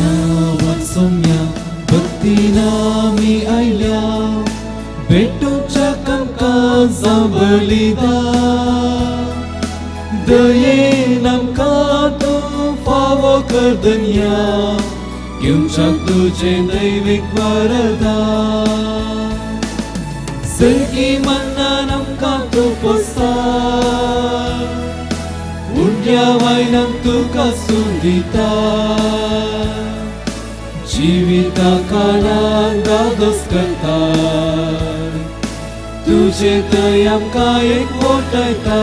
नांवान सोम्या भक्तीन आमी आयल्या भेटोवच्या आमकां जावं बलिदान दयेन आमकां तूं फावो कर धन्या घेवच्याक तुजें दैवीक वरदान सर्गी मन्नान आमकां तूं पोसता उंड्या वायनाक तुका सुंदिता जिविता काळान दादोस करता तुजे थंय आमकां एक वोटयता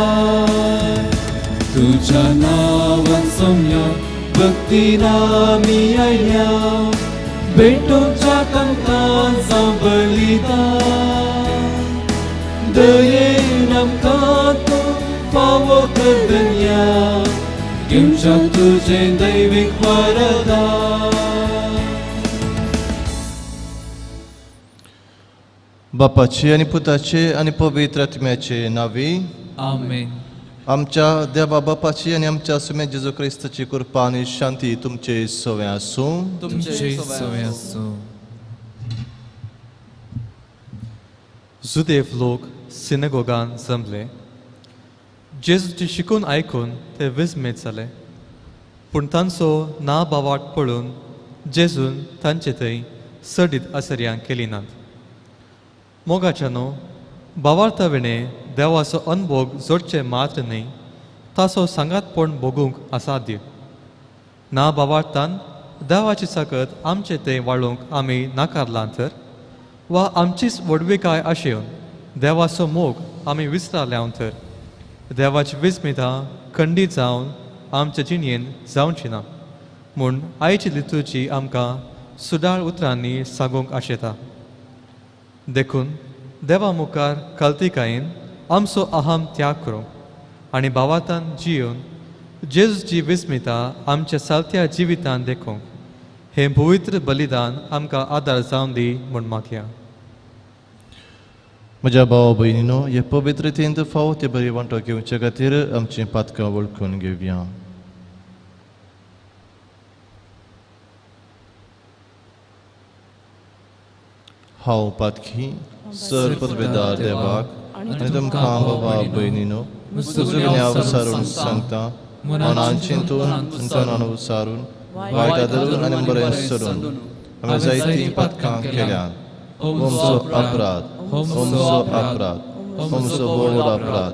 तुज्या नांवान सोम्या भक्तीन आमी आयल्या भेटोवच्या आमकां जावं बलिदान दयेन आमकां तूं फावो कर धन्या घेवच्याक तुजें दैवीक वरदान. बापाचे आनी पुताचे आनी पवित्र आत्म्याचे नांवी आमेन. आमच्या देवा बापाची आनी आमच्या सुम्या जेजू क्रिस्ताची कृपा आनी शांती तुमचे सवें आसूं. तुमचे सवें आसूं. जुदेव लोक सिनेगोगान जमले. जेजूची शिकून आयकून ते विस्मीत जाले, पूण तांचो ना बावाट पळोवन जेजून तांचे थंय सडीत आसर्यां केली नात. मोगाच्यानो, बावार्ता विणें देवाचो अनभोग जोडचें मात्र न्हय, ताचो सांगातपण भोगूंक असाध्य. ना बावार्थान देवाची ताकद आमचे थंय वाळोवंक आमी नाकारलां तर, वा आमचीच व्हडविकाय आशेवन देवाचो मोग आमी विसरल्या तर, देवाची विस्मितां खंडीत जावन आमचे जिणेन जावची ना म्हूण आयची लितूची आमकां सुदाळ उतरांनी सांगूंक आशेता. देखून देवा मुखार कल्तिकायेन आमचो अहम त्याग करूंक आनी भावातान जियोवन जेजूची विस्मिता आमच्या सालत्या जिवितान देखूंक हें पवित्र बलिदान आमकां आदार जावन दी म्हूण मागया. म्हज्या भाव भयणीनो, हे पवित्रतेंत फावो ते बरी वांटो घेवचे खातीर आमचीं पातकां वळखून घेवया. हांव पातकी सर पदवेदार देवाक आनी तुमकां बाबा भयणीनो म्हजो विचारून सांगता, मनान चिंतून तनान विचारून वायट आदरून आनी बरें सोडून हांवें जायतीं पातकां केल्यात. होमचो अपराध, होमचो अपराध, होमचो व्हड अपराध.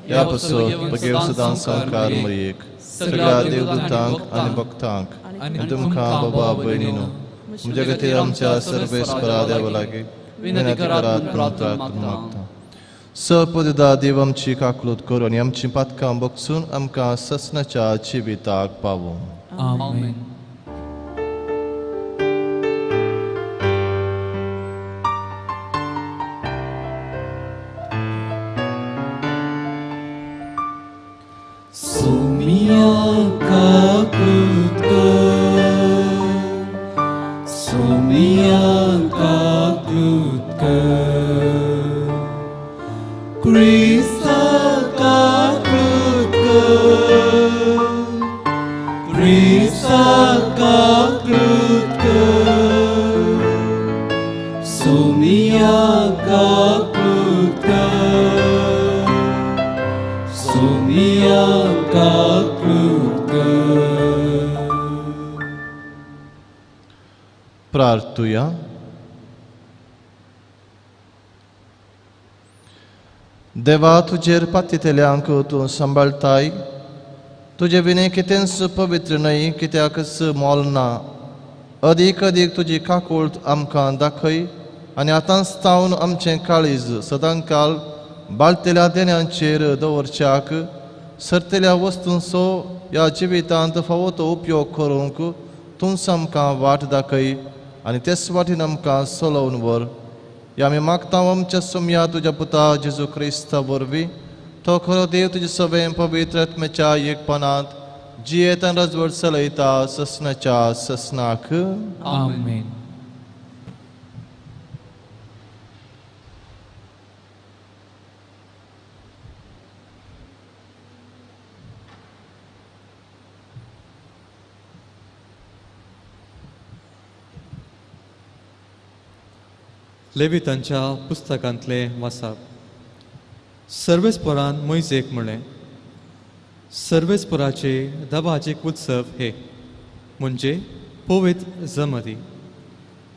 ह्या पासून बगेव सदां संकार मरयेक सगळ्या देवदूतांक आनी भक्तांक आनी तुमकां बाबा भयणीनो म्हज्या खातीर आमच्या सर्वेस्परा देवा लागीं विनंती करात प्रार्थना मागता. सपददा देव आमची काकलूत करून आनी आमचीं पातकां बगसून आमकां ससनाच्या जिविताक पावोवं. आमेन. सोमिया काकूत कर, सोमिया काकूत कर, क्रिस्ता काकूत कर, क्रिस्ता काकूत कर, सोमिया काकूत कर, सोमिया काकूत कर. प्रार्थुया. देवा, तुजेर पातयेतल्यांक तूं सांबाळटाय. तुजे विणे कितेंच पवित्र न्हय, कित्याकच मोल ना. अदीक अदीक तुजी काकूळट आमकां दाखय आनी आतांच तावन आमचें काळीज सदांकाल बाळतेल्या देण्यांचेर दवरच्याक सरतेल्या वस्तूंचो ह्या जिवितांत फावो तो उपयोग करूंक तूंच आमकां वाट दाखय आनी तेच वाटेन आमकां चलोवन व्हर. ह्या आमी मागता आमच्या सोम्या तुज्या पुता जेजू क्रिस्ता वरवीं, तो खरो देव तुजे सवें पवित्र आत्म्याच्या एकपणांत जियेतान राजवट चलयता ससनाच्या ससनाक. आमेन. लेवितांच्या पुस्तकांतले वाचप. सर्वेस्पोरान मोयजेक म्हळें, सर्वेस्पोराचे दबाजीक उत्सव हे म्हणजे पवित्र जमती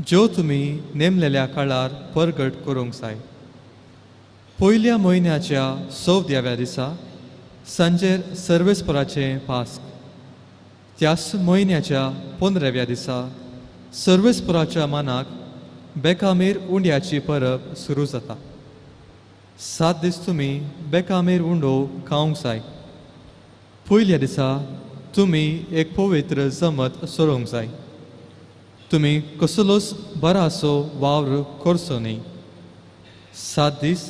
ज्यो तुमी नेमलेल्या काळार परगट करूंक जाय. पयल्या म्हयन्याच्या चवद्याव्या दिसा सांजेर सर्वेस्पोराचें पास्क, त्याच म्हयन्याच्या 15व्या दिसा सर्वेस्पोराच्या मानाक बेकामेर उंड्याची परब सुरू जाता. 7 दीस तुमी बेकामेर उंडो खावंक जाय. पयल्या दिसा तुमी एक पवित्र जमत सोरोवंक जाय. तुमी कसलोच बरासो वावर करचो न्ही. 7 दीस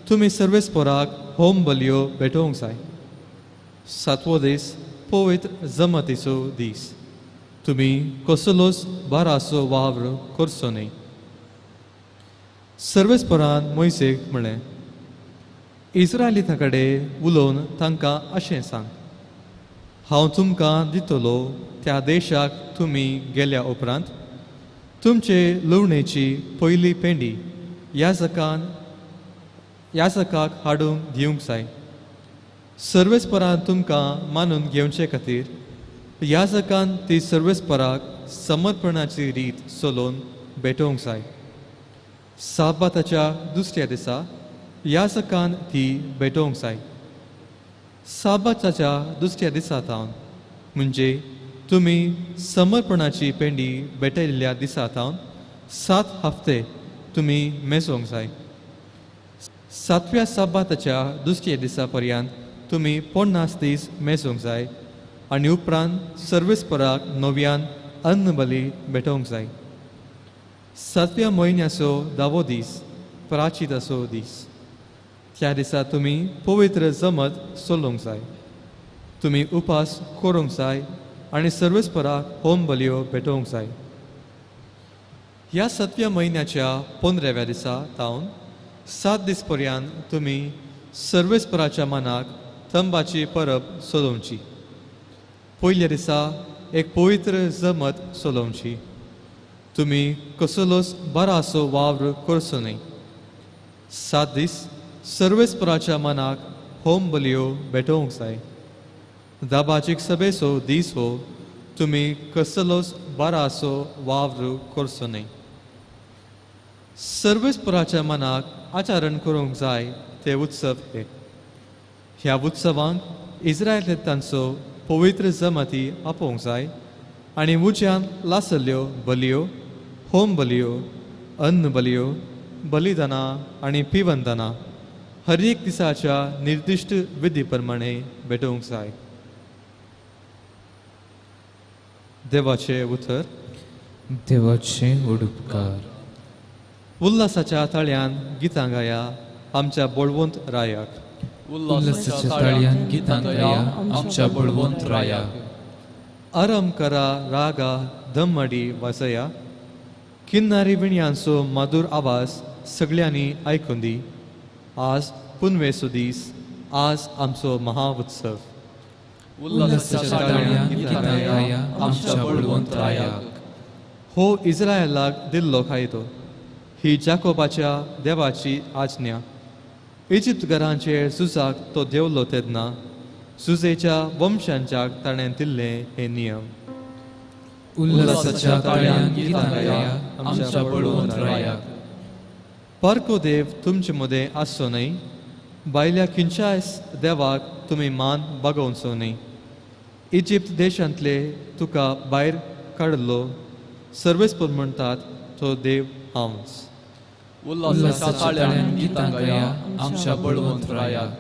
तुमी सर्वेस्पोराक होम बलयो भेटोवंक जाय. 7वो दीस पवित्र जमतीचो दीस. तुमी कसलोच बरासो वावर करचो न्ही. सर्वेस्पोरान मोयजेक म्हळें, इस्रायलितां कडेन उलोवन तांकां अशें सांग, हांव तुमकां दितलो त्या देशाक तुमी गेल्या उपरांत तुमचे लुवणेची पयली पेंडी याजकाक हाडूंक दिवंक जाय. सर्वेस्पोरान तुमकां मानून घेवचे खातीर याजकान ती सर्वेस्पोराक समर्पणाची रीत चलोवन भेटोवंक जाय. साबाताच्या दुसऱ्या दिसा याजकान ती भेटोवंक जाय. साबाताच्या दुसऱ्या दिसा थावन म्हणजे तुमी समर्पणाची पेंडी भेटयल्ल्या दिसा थावन 7 हफ्ते तुमी मेजोवंक जाय. 7व्या साबाताच्या दुसऱ्या दिसा पर्यंत तुमी 50 दीस मेजोवंक जाय आनी उपरांत सर्वेस्पोराक नव्यान अन्न बली भेटोवंक जाय. 7व्या म्हयन्याचो 10वो दीस प्राचिताचो दीस. त्या दिसा तुमी पवित्र जमत चलोवंक जाय. तुमी उपास करूंक जाय आनी सर्वेस्पोराक होम बलयो भेटोवंक जाय. ह्या 7व्या म्हयन्याच्या 15व्या दिसा थावन 7 दीस पर्यंत तुमी सर्वेस्पोराच्या मानाक तंबाची परब चलोवची. पयल्या दिसा एक पवित्र जमत चलोवची. तुमी कसलोच बरासो वावर करचो न्ही. 7 दीस सर्वेस्पोराच्या मनाक होम बलयो भेटोवंक जाय. दाबाजीक सभेचो दीस हो. तुमी कसलोच बरासो वावर करचो न्ही. सर्वेस्पोराच्या मनाक आचरण करूंक जाय ते उत्सव हे. ह्या उत्सवांक इस्रायलांचो पवित्र जमाती आपोवंक जाय आनी उज्यान लासल्ल्यो बलयो, होम बलयो, अन्न बलयो, बलिदानां आनी पिवंदानां हर एक दिसाच्या निर्दिश्ट विधी प्रमाणे भेटोवंक जाय. देवाचें उतर. देवाचे उपकार. उल्हासाच्या ताळ्यान गितां गाया आमच्या बळवंत रायाक. उल्हासाच्या ताळ्यान गितां गाया आमच्या बळवंत रायाक. आराम करा रागा धम्मडी वाजया. किन्नारी विणयांचो माधूर आवाज सगळ्यांनी आयकून दी. आज पुनवेचो दीस, आज आमचो महा उत्सव. उल्हासाच्या ताळ्यान गितां गाया आमच्या बळवंत रायाक. हो इस्रायलाक दिल्लो कायदो, ही जाकोबाच्या देवाची आज्ञा. इजिप्त घरांचे झुजाक तो देवलो तेन्ना सुजेच्या वंशांच्याक ताणें दिल्ले हे नियम. उल्हासाच्या ताळ्यान गितां गाया आमच्या बळवंत रायाक. परको देव तुमचे मदें आसचो न्हय. भायल्या खंयच्याय देवाक तुमी मान बागोवचो न्हय. इजिप्त देशांतले तुका भायर काडलो सर्वेस्पोर म्हणटात तो देव हांवच. उल्हासाच्या ताळ्यान गितां गाया आमच्या बळवंत रायाक.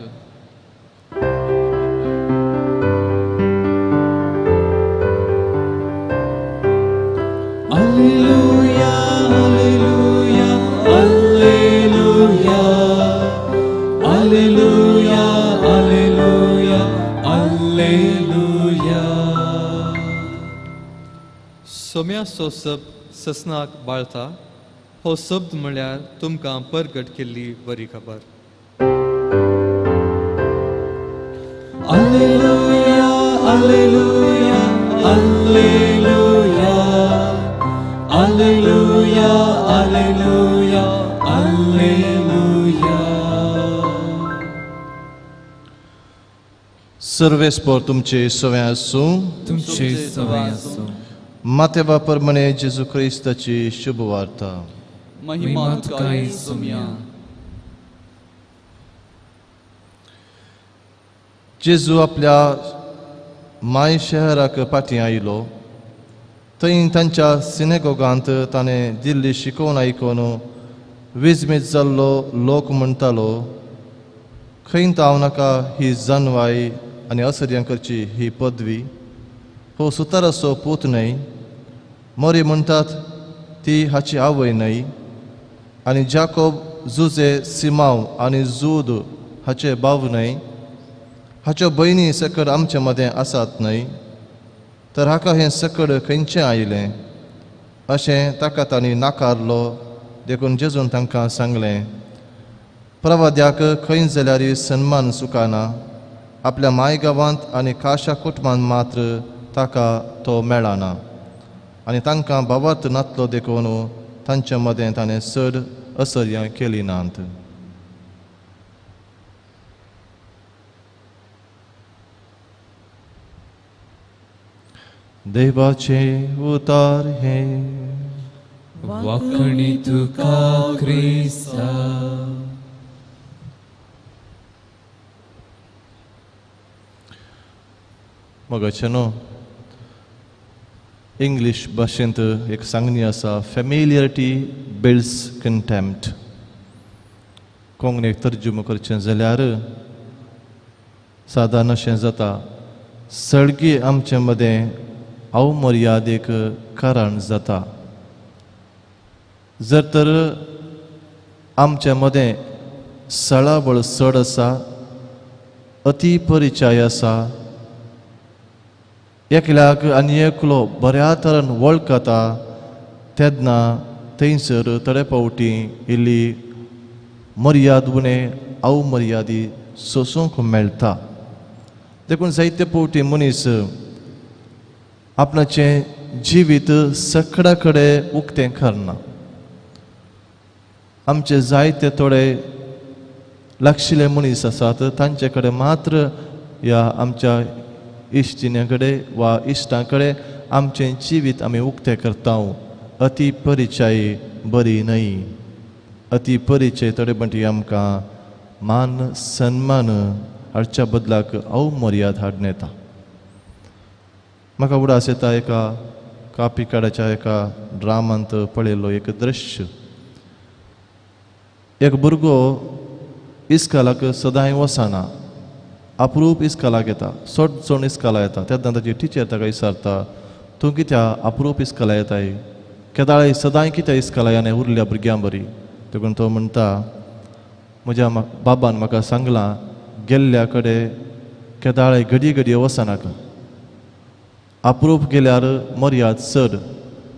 Alleluia, Alleluia, Alleluia, Alleluia, Alleluia, Alleluia. Saumya सोसप ससनाक बाळता हो शब्द म्हळ्यार तुमकां परगट केल्ली बरी खबर. Alleluia, Alleluia, Alleluia, Alleluia, Alleluia, Alleluia. सर्वेस्पोर तुमचे सवें आसूं. तुमचे सवय आसूं. मातेवा परमणे जेजू क्रिस्ताची शुभ वार्ता. महिमा तुका सोम्या. जेजू आपल्या माय शहराक फाटीं आयलो. थंय तांच्या सिनेगोगांत ताणें दिल्ली शिकोवन आयकून विजमीत जाल्लो लोक म्हणटालो, खंय हांव नाका ही जानवाय आनी असर्यां करची ही पदवी, हो सुताराचो पूत न्हय, मोरी म्हणटात ती हाची आवय न्हय, आनी जाकोब जुजे सिमांव आनी जूद हाचे भाव न्हय, हाच्यो भयणी सकड आमचे मदें आसात न्हय, तर हाका हें सकड खंयचें आयलें? अशें ताका तांणी नाकारलो. देखून जेजून तांकां सांगलें, प्रवाद्याक खंय जाल्यार सन्मान चुकाना, आपल्या माय गांवांत आनी खाशा कुटुंबांत मात्र ताका तो मेळना, आनी तांकां भावार्थ नातलो देखून तांचे मदें ताणें चड असर्यां केली नात. देवाचें उतार हें. वाखणी तुका क्रिस्ता. मगाचें न्हू इंग्लीश भाशेंत एक सांगणी आसा, फेमिलियरिटी बिल्ड्स कंटेम्प्ट. कोंकणीक तर्जुमो करचें जाल्यार सादारण अशें जाता, सळगी आमचे मदें अवमर्यादेक कारण जाता. जर तर आमचे मदें सळाबळ चड आसा, अती परिचय आसा, एकल्याक आनी एकलो बऱ्या तरान वळखता, तेन्ना थंयसर थोडे फावटी इल्ली मर्याद उणें अवमर्यादी सोसूंक मेळटा. देखून जायते फावटी मनीस आपणाचें जिवीत सगळ्या कडेन उक्तें करना. आमचे जायते थोडे लागशिल्ले मनीस आसात तांचे कडेन मात्र ह्या आमच्या इश्टिण्यां कडेन वा इश्टां कडेन आमचें जिवीत आमी उक्तें करता. अती परिचय बरी न्हय. अती परिचय थोडे म्हणटी आमकां मान सन्मान हाडच्या बदलाक अवमर्याद हाडून येता. म्हाका उडास येता एका कापिकाडाच्या एका ड्रामांत पळयल्लो एक दृश्य. एक भुरगो इस्कालाक सदांय वचना, अप्रूप इस्कालाक येता, चड चड इस्काला येता. तेन्ना ताची टिचर ताका विचारता, तूं कित्याक अप्रूप इस्काला येताय, केदाळाय सदांय कित्याक इस्काला येना उरल्या भुरग्यां बरी? देखून तो म्हणटा, म्हज्या बाबान म्हाका सांगलां गेल्ल्या कडेन केदाळाय घडये घडये वचनाका, अप्रूप गेल्यार मर्याद चड,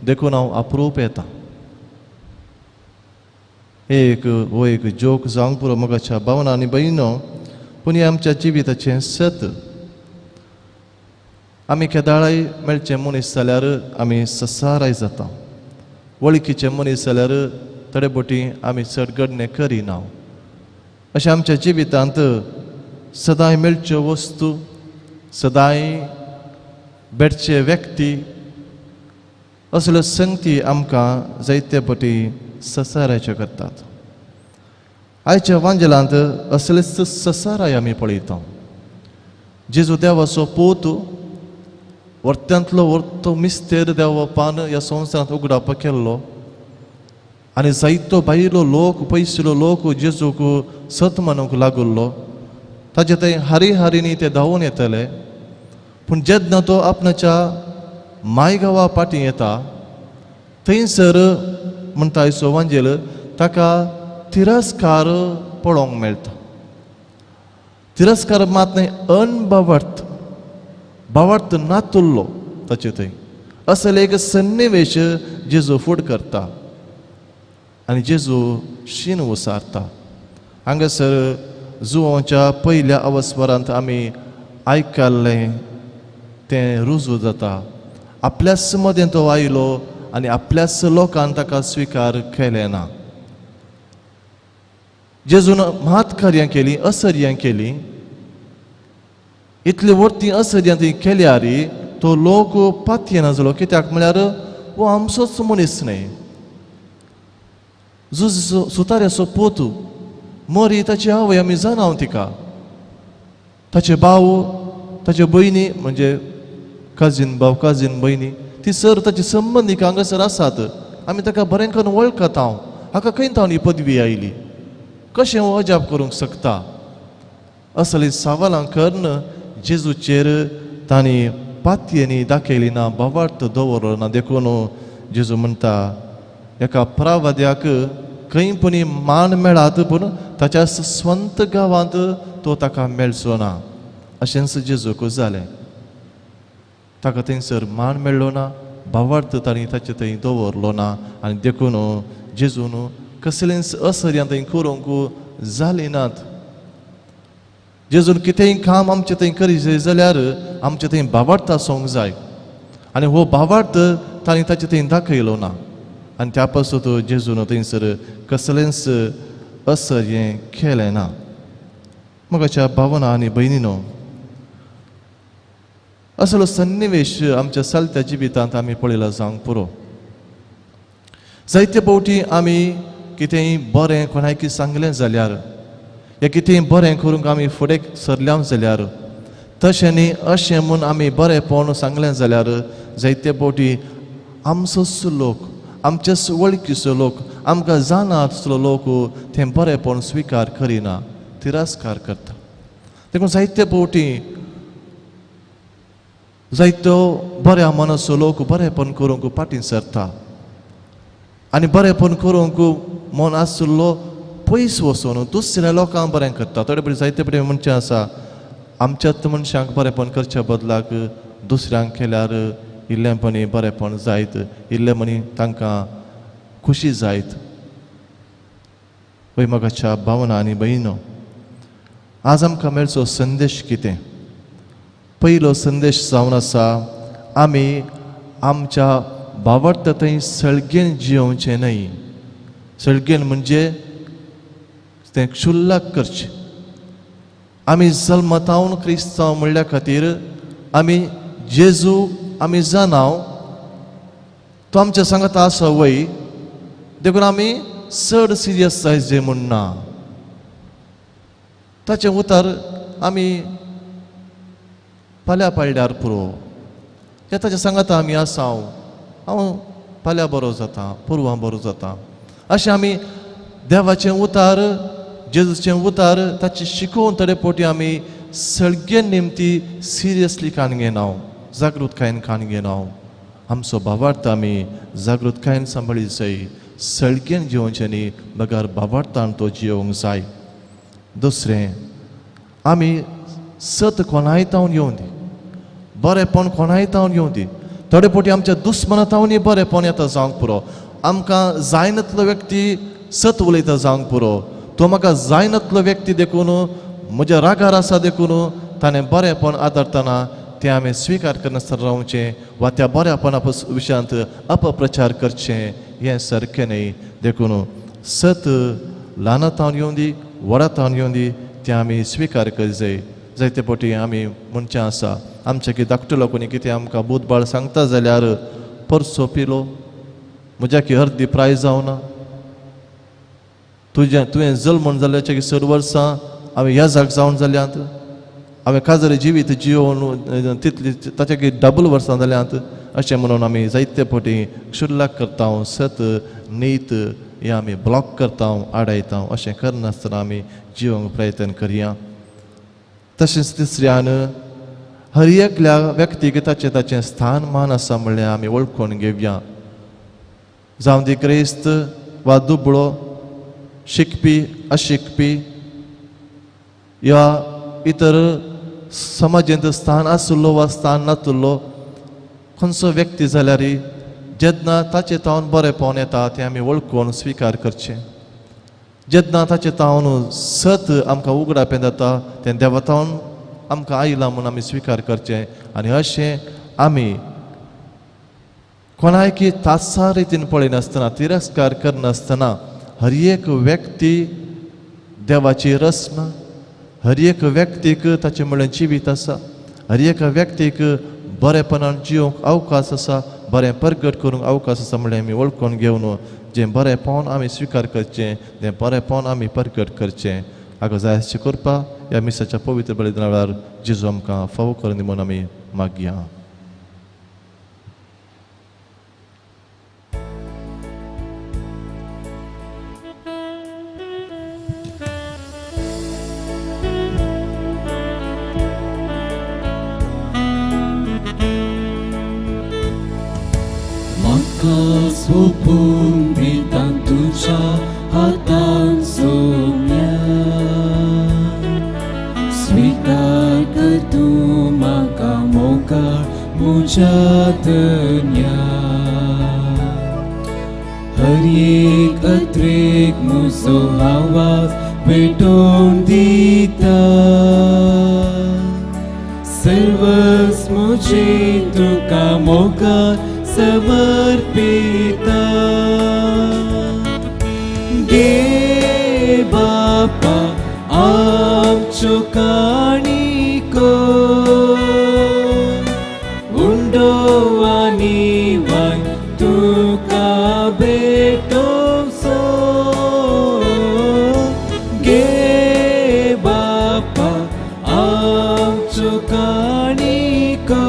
देखून हांव अप्रूप येता. एक हो एक जोक जावंक पुरो मोगाच्या भावना आनी भयणो, पूण हें आमच्या जिविताचें सत. आमी केदाळाय मेळचे मनीस जाल्यार आमी ससाराय जाता, वळखीचे मनीस जाल्यार थोडे बोटी आमी चड घडणें करिना. अशें आमच्या जिवितांत सदांय मेळच्यो वस्तू, सदांय भेटचे व्यक्ती, असल्यो संगती आमकां जायते पटी ससारायच्यो करतात. आयच्या वांजेलांत असलेच ससाराय आमी पळयता. जेजू देवाचो पूत, वर्त्यांतलो वर्तो मिस्तेर देवपान ह्या संवसारांत उगडाप केल्लो, आनी जायतो भायलो लोक, पयसुलो लोक जेजूक सत मानूंक लागुल्लो. ताचे थंय हारी हारींनी ते धांवून येतले. पूण जेन्ना तो आपणाच्या मायगांवा फाटीं येता, थंयसर म्हणटा आयचो वांजेल ताका तिरस्कार पळोवंक मेळटा. तिरस्कार मात न्हय, अनभावार्थ, भावार्थ नातुल्लो ताचे थंय. असले एक सन्निवेश जेजू फूड करता आनी जेजू शीन उसारता. हांगासर जुवांच्या पयल्या अवस्वरांत आमी आयकल्लें तें रुजू जाता. आपल्याच मदें तो आयलो आनी आपल्याच लोकान ताका स्विकार केलें ना. जेजून म्हात कार्यां केलीं, असर्यां केलीं, इतली व्हडती असर्यां ती केल्यार तो लोक पातयेना जालो. कित्याक म्हळ्यार हो आमचोच मनीस न्हय, सुताऱ्याचो पूत, मरी ताची आवय आमी जाणाव तिका, ताचे भाव ताचे भयणी म्हणजे काजीन भाव काजीन भयणी ती सर ताचे संबंदीक हांगासर आसात, आमी ताका बरें करून वळखता. हाका खंय तावन ही पदवी आयली, कशें हो अजाप करूंक शकता, असली सवालां करून जेजूचेर तांणी पातयेनी दाखयली ना, भावार्थ दवरलो ना. देखून जेजू म्हणटा एका प्रावाद्याक खंय पुणी मान मेळात पूण ताच्या स्वंत गांवांत तो ताका मेळचो ना. अशेंच जेजूक जालें, ताका थंयसर मान मेळ्ळो ना, भावार्थ तांणी ताचे थंय दवरलो ना आनी देखून जेजून कसलेंच असर्यां थंय करूंक जालीं नात. जेजून कितेंय काम आमचें थंय करी जाय जाल्यार आमचें थंय भावार्थ आसूंक जाय आनी हो भावार्थ तांणी ताचे थंय दाखयलो ना आनी त्या पासून जेजून थंयसर कसलेंच असर्यें केलें ना. मोगाच्या भावना आनी भयणीनो, असलो सन्निवेश आमच्या चलत्या जिवितांत आमी पळयला जावंक पुरो. जायते फावटी आमी कितेंय बरें कोणायकी सांगलें जाल्यार या कितेंय बरें करूंक आमी फुडें सरल्या जाल्यार तशें न्ही अशें म्हूण आमी बरेंपण सांगलें जाल्यार जायते फावटी आमचोच लोक, आमचेच वळखीचो लोक, आमकां जाणा आसलो लोक तें बरेंपण स्विकार करिना, तिरस्कार करता. देखून जायते फावटी जायतो बऱ्या मनाचो लोक बरेंपण करूंक फाटीं सरता आनी बरेंपण करूंक मन आशिल्लो पयस वचून दुसऱ्या लोकांक बरें करता. थोडे फावटी जायते फावटी म्हणचें आसा आमच्याच मनशांक बरेंपण करच्या बदलाक दुसऱ्यांक केल्यार इल्लेंपणी बरेंपण जायत, इल्लेंपणी तांकां खुशी जायत. वय मोगाच्या भावना आनी भयणो, आज आमकां मेळचो संदेश कितें? पयलो संदेश जावन आसा आमी आमच्या भावार्थ थंय सळगेन जियोवचें न्हय. सळगेन म्हणजे तें क्षुल्लक करचें. आमी जल्मतावन क्रिस्तांव म्हणल्या खातीर आमी जेजू आमी जाणाव तो आमच्या सांगात आसा वय, देखून आमी चड सिरियस जायचे म्हूण ना. ताचें उतर आमी फाल्यां पाळल्यार पुरो, या ताच्या सांगाता आमी आसा, हांव फाल्यां बरो जाता, पुरवां बरो जाता, अशें आमी देवाचें उतार, जेजूचें उतार ताची शिकोवन थोडे फावटी आमी सगळे निमती सिरियसली कान घेना, जागृतकायेन कान घेना. आमचो भावार्थ आमी जागृतकायेन सांबाळी जाय, सळगेन जिवोवचें न्ही बगर भावार्थान तो जियोवंक जाय. दुसरें, आमी सत कोणाय तावन येवं दी, बरेंपण कोणाय तावन येवं दी, थोडे फावटी आमच्या दुस्मना तावनूय बरेंपण येता जावंक पुरो. आमकां जायनातलो व्यक्ती सत उलयता जावंक पुरो, तो म्हाका जायनातलो व्यक्ती देखून म्हज्या रागार आसा देखून ताणें बरेंपण आदारतना तें आमी स्विकार करनासतना रावचें वा त्या बऱ्यापणा विशयांत अपप्रचार करचें हें सारकें न्हय. देखून सत ल्हाना तावन येवं दी, व्हडा तावन येवं दी, तें आमी स्विकार करी जाय. जायते फावटी आमी म्हणचें आसा आमचें की धाकटुलो कोणी कितें आमकां बूदबाळ सांगता जाल्यार परसो पिलो म्हज्या की अर्दी प्राय जावना, तुजें तुवें जल्मण जाल्याचे की सर वर्सां हांवें ह्या जाग जावन जाल्यांत, हांवें काजरे जिवीत जियोवन तितली ताच्या की डबल वर्सां जाल्यांत, अशें म्हणून आमी जायते फावटी क्षुल्लक करता, सत नीत हें आमी ब्लॉक करता, आडायता. अशें करनासतना आमी जिवंक प्रयत्न करया. तशेंच तिसऱ्यान हर एकल्या व्यक्तीक ताचें ताचें स्थान मान आसा म्हणल्यार आमी वळखून घेवया. जावं ती क्रिस्त वा दुबळो, शिकपी अशिकपी या इतर समाजेंत स्थान आशिल्लो वा स्थान नातिल्लो खंयचो व्यक्ती जाल्यार जेन्ना ताचे तावन बरेंपण येता तें आमी वळखून स्विकार करचें. जेन्ना ताचे तावन सत आमकां उगडापें जाता तें देवा तावन आमकां आयलां म्हूण आमी स्विकार करचें. आनी अशें आमी कोणायकी तासार रितीन पळयनासतना, तिरस्कार करनासतना हर एक व्यक्ती देवाची रचना हर एक व्यक्तीक ताचें म्हणलें जिवीत आसा, हर एका व्यक्तीक बरेपणान जिवंक अवकाश आसा, बरें परगट करूंक अवकाश आसा म्हणलें आमी वळखून घेवन जें बरेंपण आमी स्विकार करचें, तें बरेंपण आमी परगट करचें. आगो जाय अशें करपा ह्या मिसाच्या पवित्र बलिदाना वेळार जेजू आमकां फावो करून दी म्हूण आमी मागया. सोपून दिता तुज्या हातान सोम्या, स्विकार कर तूं म्हाका मोगाळ म्हज्या धन्या. हर एक अत्रेक म्हजो आवाज पेटोवन दिता, सर्वस म्हजें तुका मोगाळ समर्पिता. गे बापा आमच्यो काणिको उंडो आनी वाय तुका भेटोवचो. गे बापा आमच्यो काणिको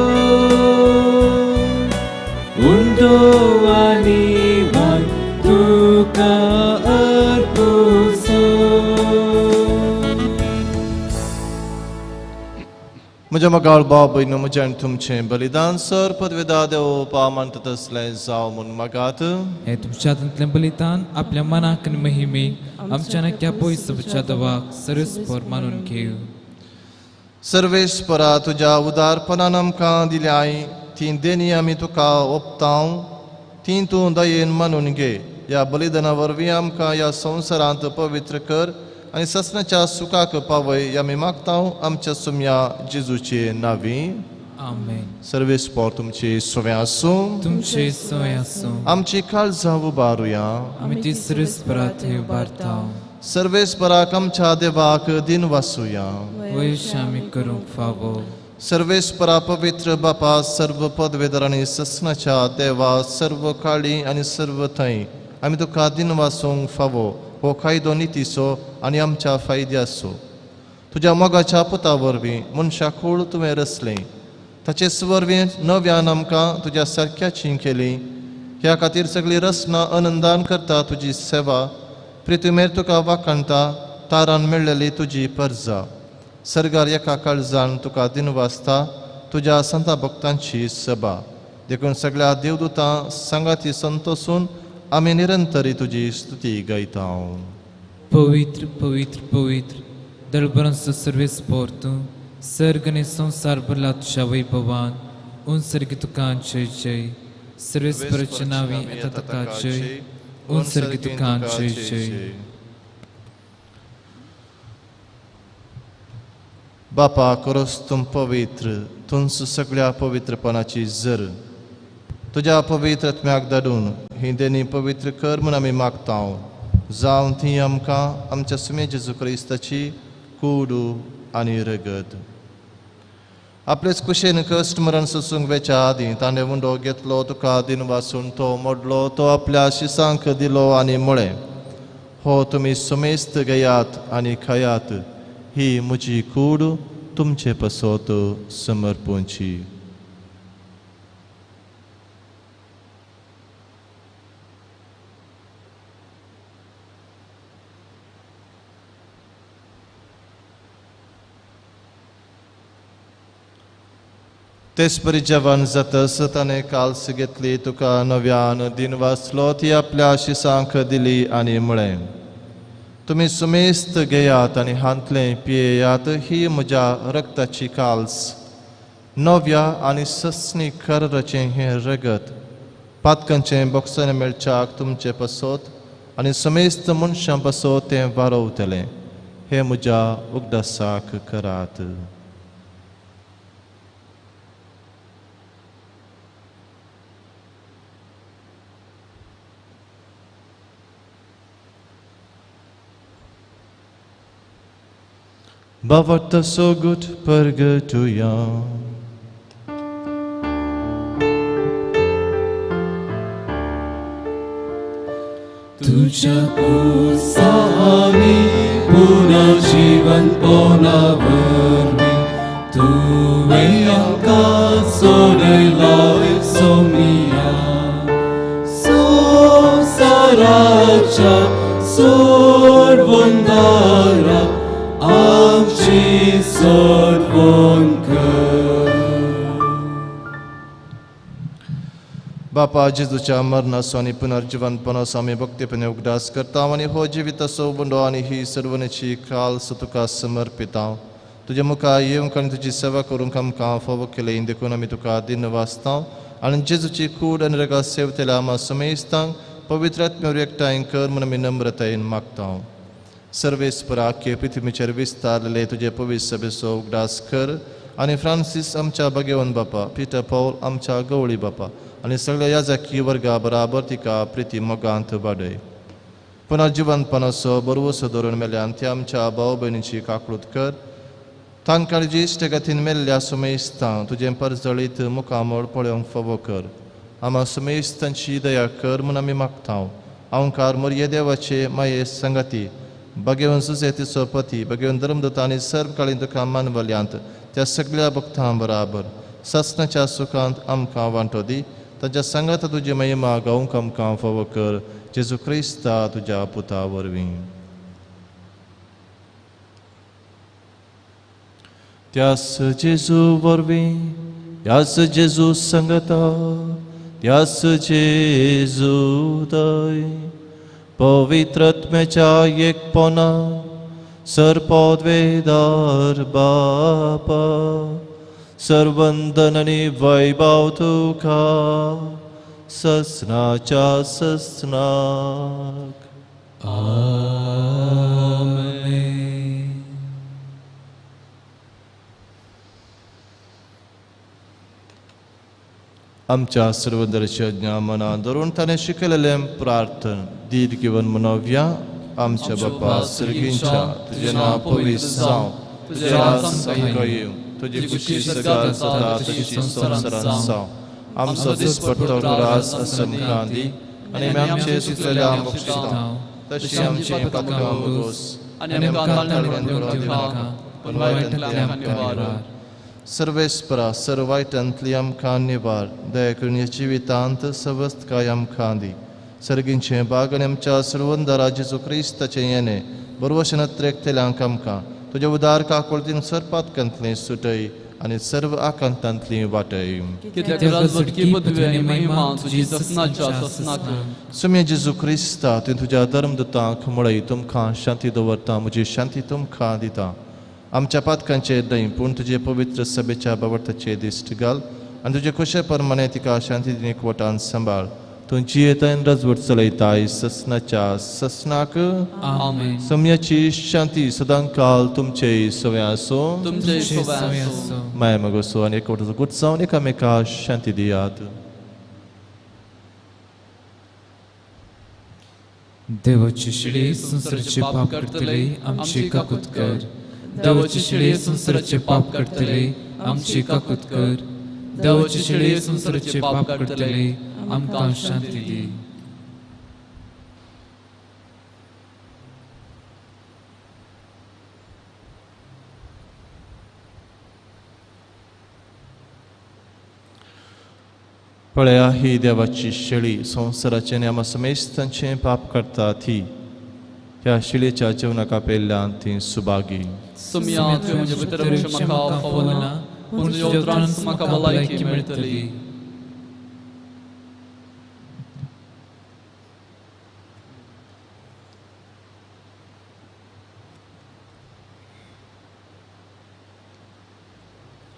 उंडो आनी वाय तुका अर्पुचो. म्हज्या मोगाळ भाव भयणीं, म्हजें आनी तुमचें बलिदान सर पदवेदा देव पा मानता तसलें जावं म्हूण मागात. हे तुमच्या हातांतलें बलिदान आपल्या मनाक आनी महिमेक आमच्या नक्या पयसच्या देवाक सरस्पर मानून घेव. सर्वेस्परा तुज्या उदारपणान आमकां दिल्याय ती देणी आमी तुका ओपतांव, ती तूं दयेन मानून घे. ह्या बलिदाना वरवीं आमकां ह्या संवसारांत पवित्र कर आनी ससनाच्या सुखाक पावय आमी मागता आमच्या सुम्या जेजूचे नांवी. आमेन. सर्वेस्पर तुमची सोवे आसूं, तुमचे सोय आसूं. आमची काळजां उबारुया. आमी ती सर्वेस्परा थंय उबारता. सर्वेस्पराक आमच्या देवाक दिन वासुया. वयश आमी करूंक फावो. सर्वेस्परा पवित्र बापा, सर्व पदवेदार आनी ससनाच्या देवा, सर्व काळी आनी सर्व थंय आमी तुका दिन वासूंक फावो. हो कायदो नितीचो आनी आमच्या फायद्याचो. तुज्या मोगाच्या पुता वरवीं मनशा कूळ तुवें रचलें, ताचेच वरवीं नव्यान आमकां तुज्या सारक्याची केली. ह्या खातीर सगळी रचना आनंदान करता तुजी सेवा, प्रितुमेर तुका वाखाणटा, तारान मेळ्ळेली तुजी परजा. सर्गार एका काळजान तुका दिन वाचता तुज्या संता भक्तांची सभा. देखून सगळ्या देवदूतां सांगाती संतोसून आमी निरंतरी तुजी स्तुती गायता. पवित्र पवित्र पवित्र दळबरांचो सर्वेस्पर तूं, सर्ग आनी संवसार भरला तुज्या वैभवान. उन सर्गी तुका जय जय. सर्वेस्पराच्या नांवी येता तुका जय. उन सर्गी तुका जय जय. बापा करोस तूं पवित्र, तूंच सगळ्या पवित्रपणाची जर. तुज्या पवित्र आत्म्याक धाडून ही देणी पवित्र कर म्हूण आमी मागता. जावं ती आमकां आमच्या सुमे जेजू क्रिस्ताची कूड आनी रगत. आपलेच कुशेन कश्ट मरण सोसूंक वेच्या आदीं ताणें उंडो घेतलो, तुका दिन वासून तो मोडलो, तो आपल्या शिसांक दिलो आनी म्हळें, हो तुमी सुमेस्त घेयात आनी खायात, ही म्हजी कूड तुमचे पसत समर्पूंची. तेच परी जेवण जातस ताणें काल्स घेतली, तुका नव्यान दिन वाचलो, ती आपल्या शिसांक दिली आनी म्हळें, तुमी सुमेस्त घेयात आनी हांतलें पियेयात, ही म्हज्या रक्ताची काल्स, नव्या आनी सस्नी कराराचें हें रगत, पातकांचें बोगसणें मेळच्याक तुमचे पसत आनी समेस्त मनशां पसत तें वारोवतलें. हें म्हज्या उगडासाक करात. बाबा सोगूट परगटुया. तुझ्या उत्साहाने पुन्हा जिवंतपणा वरवीं तुवें आमकां सोडयलाय सोमिया. संवसाराच्या सोडवणदारा आमची सोडवण कर. बापा जेजूच्या मरणाचो आनी पुनर्जिवनपणाचो आमी भक्तीपणे उगडास करता आनी हो जिविताचो बंडो आनी ही सर्वणेची काल सो तुका समर्पिता. तुज्या मुखार येवंक आनी तुजी सेवा करूंक आमकां फावो केलें देखून आमी तुका दिन वाचता आनी जेजूची कूड आनी रगा सेवतेल्या आमा समेस्तांक पवित्र आत्म्यावर एकठांय कर म्हूण आमी नम्रतायेन मागता. सर्वेस्पराके पृथ्वीचेर विस्तारलेले तुजे पवित्र सभेचो उगडास कर आनी फ्रांसीस आमच्या भगेवन बापा, पिटर पॉल आमच्या गवळी बापा आनी सगळ्या याजकी वर्गा बराबर तिका प्रिती मोगांत वाडय. पुनः जिवनपणाचो बरवसो धरून मेल्यान ती आमच्या भाव भयणीची काकळूत कर. तांकां ज्येश्ठ गतीन मेल्ल्या सुमेस्तां तुजें परजळीत मुखामळ पळोवंक फावो कर. आमा सुमेस्तांची दया कर म्हूण आमी मागता. ओंकार मोरये देवाचे माये संगती भगेवन सुसेतीचो पती भगेवन धर्मदूत आनी सर्व काळीन तुका मानवल्यांत त्या सगळ्या भक्तां बराबर ससनाच्या सुखांत आमकां वांटो दी. तांच्या सांगात तुजी महिमा गावंक आमकां फावो कर. जेजू क्रिस्ता तुज्या पुता वरवीं. त्यास जेजू वरवीं, त्यास जेजू संगता, त्यास जेजू दय पवित्रत्म्याच्या एकपणा सर्पद्वेदार बापा सर्वंदन आनी वैभव तुका ससनाच्या ससनाक. आमेन. आमच्या सर्वदर्शी आज्ञा मनान धरून ताणें शिकयलेलें प्रार्थन धीर घेवन म्हणोवया. आमच्या बापा सर्गींच्या तुजें नांव पवित्र जावं, तुजें राज आमकां येवं, तुजी खुशी सगळ्यात जाता तशी संवसारांत जावं. आमचो दिसपट्टो ग्रास आमकां दी आनी आमी आमचे चुकलेल्या बक्षिता तशी आमची पातकां मोगोस आनी आमकां ताळ्यान दिवनाका, पूण वायटांतल्यान आमकां निवार. सर्वेस्परा सर्व वायटांतली आमकां निवार, दया करून ह्या जिवितांत सवस्तकाय आमकां दी. सर्गींचें बाग आनी आमच्या सर्वंदरा जेजू क्रिस्ताचें येणें बरवशेन त्रेकतेल्यांक आमकां तुज्या उदार काकुळतीन सर्पातकांतली सुटय आनी सर्व आकांतांतली वाटय. सुम्या जेजू क्रिस्ता तुवें तुज्या धर्मदूतांक म्हळय तुमकां शांती दवरता, म्हजी शांती तुमकां दिता. आमच्या पातकांचे न्हय पूण तुजे पवित्र सभेच्या बावडताचे दिश्ट घाल आनी तुजे खोशे प्रमाणे तिका शांती दिनीक वटान सांबाळ. तूं जियेताय रजवट चलयताय ससनाच्या ससनाक. आमेन. सम्याची शांती सदांकाल तुमचे सवय आसूं. तुमचे सवय आसूं. माया मगोसो आनी एकवटाचो गुट जावन एकामेका शांती दियात. देवाची शिडी संवसाराचे पाप करतले आमची काकूत कर. देवाची शिडी संवसाराचे पाप करतले आमची काकूत कर. देवाची शिडी संवसाराचे पाप करतले आमकां शांती दी. पळया ही देवाची शेळी संवसाराचे आनी आमा समेस्तांचें पाप करता ती ह्या शिळेच्या जेवणाक आपयल्ल्यान ती सुभागी. सुम्या तुवें म्हजे भितर म्हाका फावना, पूण तुज्या उतरान म्हाका भलायकी मेळटली.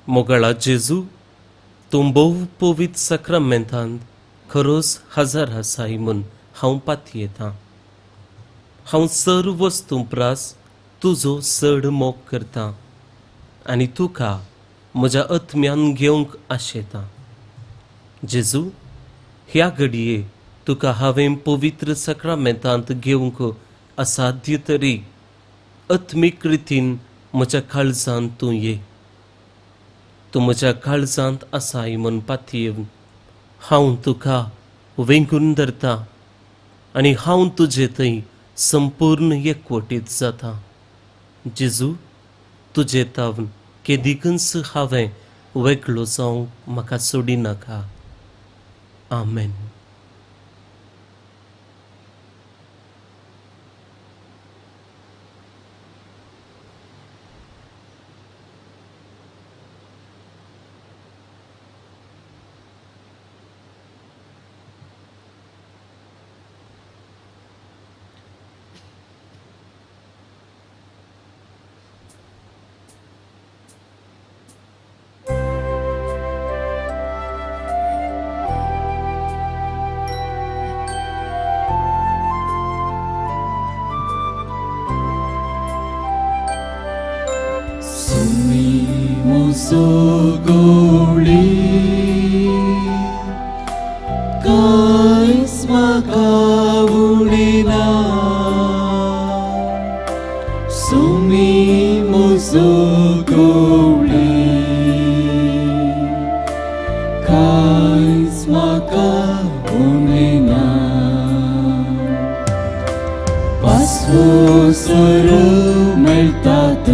मोगाळा जेजू, तूं भोव पवित्र साक्रामेंतांत खरोच हजार आसाय म्हूण हांव पातयेतां. हांव सर्व वस्तूं प्रास तुजो चड मोग करतां आनी तुका म्हज्या आत्म्यान घेवंक आशेतां. जेजू, ह्या घडये तुका हांवें पवित्र साक्रामेंतांत घेवंक असाध्य तरी आत्मीक रितीन म्हज्या काळजांत तूं ये. तूं म्हज्या काळजांत आसाय म्हूण पातयेवन हांव तुका वेंगून धरता आनी हांव तुजे थंय संपूर्ण एकवटीत जाता. जेजू, तुजे तावन केदिकूच हांवें वेगळो जावंक म्हाका सोडिनाका. आमेन. Goli कांयच म्हाका उणें ना, सुमी म्हजो गोळी कांयच म्हाका उणें ना. पासवसर मेळटात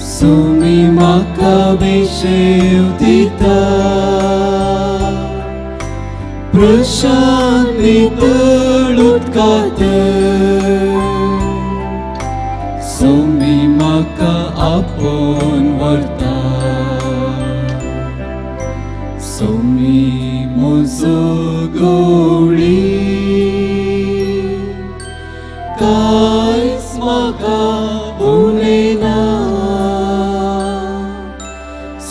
सुमी म्हाका बेशेव दिता, प्रशांत नितळ उदकांत सुमी म्हाका आपोवन व्हरता. सुमी म्हजो गोळी कांयच म्हाका उणें ना,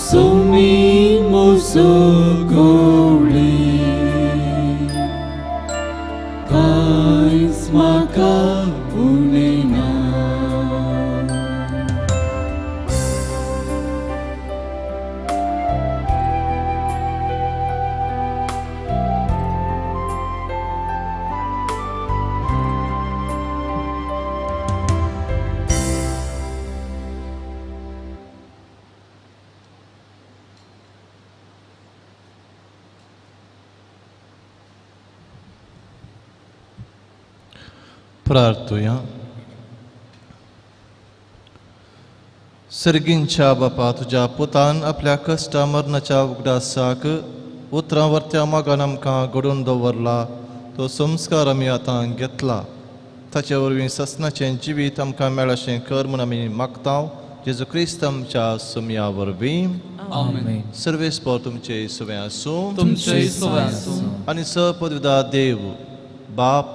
सुमी म्हजो गोळी कांयच म्हाका उणें ना. प्रार्थुया. सर्गींच्या बापा, तुज्या पुतान आपल्या कश्टा मरणाच्या उगडासाक उतरां वरत्या मोगान आमकां घडोवन दवरला तो संस्कार आमी आतां घेतला. ताचे वरवीं ससनाचें जिवीत आमकां मेळशें कर म्हूण आमी मागता. जेजू क्रिस्त आमच्या सुमया वरवीं. आमेन. सर्वेस्पर तुमचे सुवें आसूं तुमचे सुवें आसूं. आनी सपदविदा देव बाप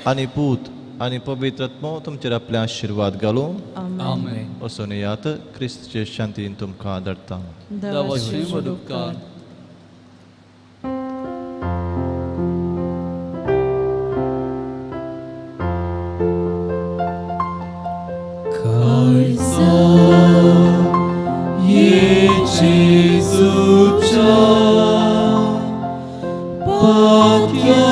आनी पूत आनी पवित्र आत्मो तुमचेर आपले आशिर्वाद घालूं. आमेन. वचून येयात, क्रिस्तचे शांतीन तुमकां धाडटा. देवाचे व्हड उपकार. जेजूच्या पात्या